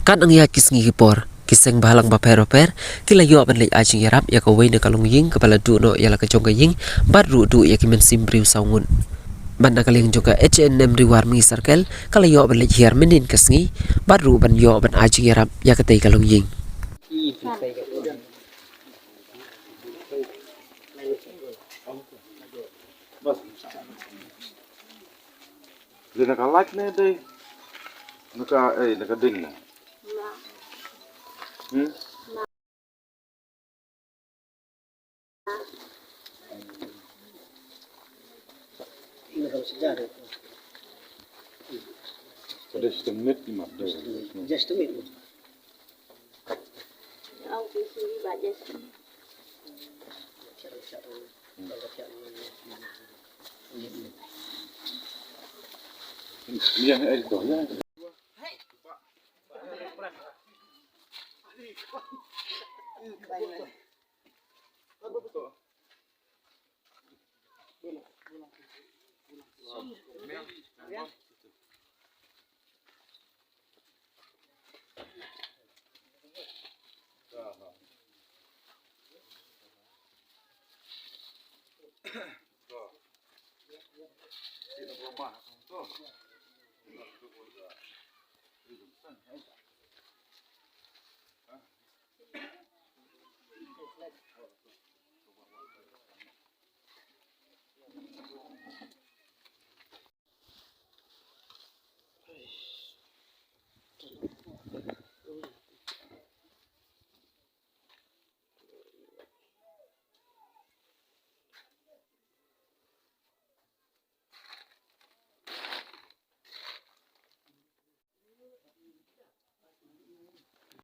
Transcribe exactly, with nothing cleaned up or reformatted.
Katba ïa ki sngi ki por, ki seng bhalang bapher bapher ki la ïoh ban leit ai jingïarap ïa kawei na ka longïing kaba la duh noh ïa la ka jong ka ïing bad ruh duh ïa ki mynsiem briew saw ngut. Bad na ka liang jong ka H A N M Ri War Mengi Circle ka la ïoh ban leit hiar mynhynnin ka sngi bad ruh ban ïoh ban ai jingïarap ïa katei ka longïing. Dei na ka light ne dei na ka, eh, na ka ding ne? Hmm? Just a minute, ma. Just a minute.